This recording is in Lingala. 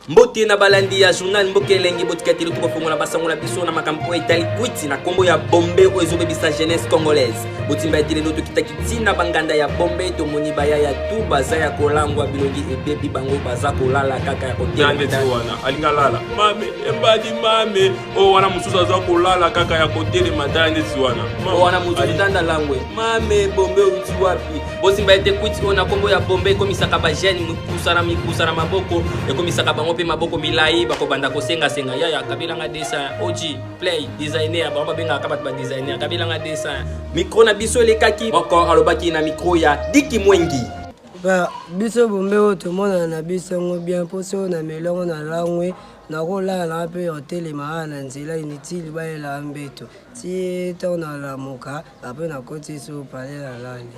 Mbote na balandi ya journal Mboka Elengi, botika te tokofongola basango na biso na makambo oyo etali kwiti na nkombo ya bombe oyo ezobebisa jeunesse congolaise. Botimba ete lelo tokitaki ntina banganda ya bombe, tomoni baya ya tu baza ya kolangwa, bilongi ebebi, bango baza kolala kaka ya kotelema. Nde wana alinga lala mame embadi mame oyo wana mosusu aza kolala kaka ya kotelema, tala ndeti wana oyo wana mosusu tanda langwe mame bombe outi wapi. Bosimba ete kwiti oyo na nkombo ya bombe ekomisaka bagene mikusa na mikusa na maboko, ekomisaka bango mpe maboko milai, bakobanda kosengasenga yaya kabelanga dessin og play designer, bango babengaka bato ba designer, kabelanga dessin. Micro na biso elekaki moko alobaki na micro ya Diki Mwengi. Ba biso bombe oyo tomonana na biso yango bien, mpo soki na melongo na langwe nakolala na mpe otelema awa na nzela inutile, bayela mbeto ti ntango nalamuka, apres nakoti so pale na lali.